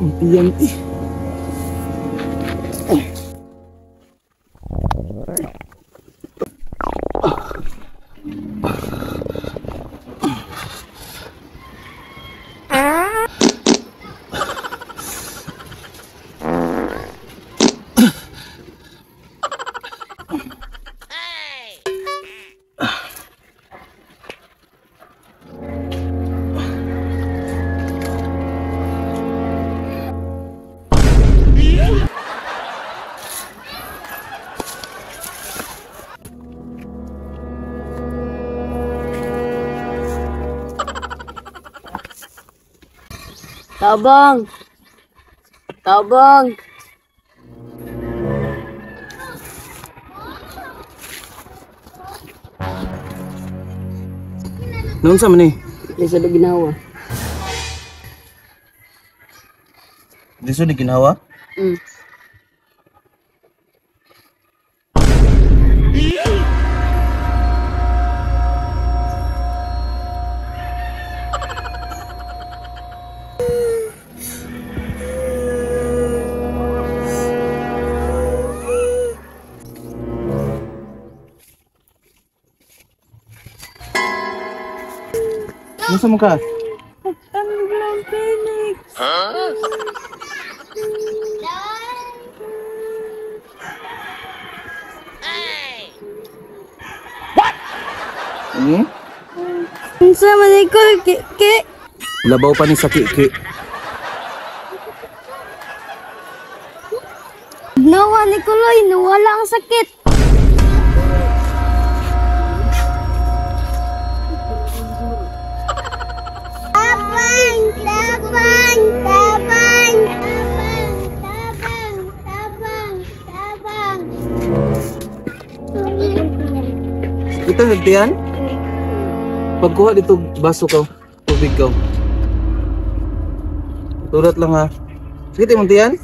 Tiyan eh. Tabang! Tabang! Noon sa man eh? Lisod og ginawa. Lisod og ginawa? Mm. Unsa man ka? Ang lang Phoenix. Huh? What? Hmm? Unsa man ko ki? Labaw pa ni sa kiki. Nawa ni Kuloy, nawala ang sakit. Tabang, tabang, tabang, tabang, tabang, tabang, tabang. Ito nagtiyan? Pagkuha dito baso ka, tubig ka. Turat lang ha. Sige, imong tiyan?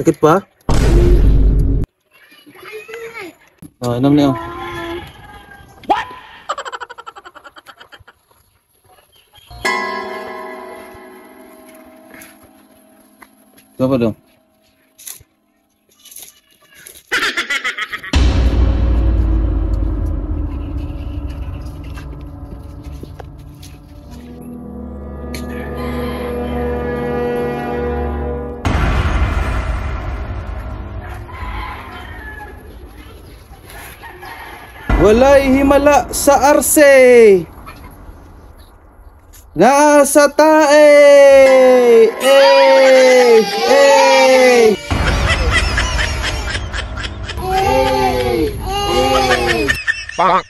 Sakit pa? Oh, inom niyo. What? Siapa dong? Walay himala sa arse. Naa sa tae. Eh, eh. Eh, eh. Bonk.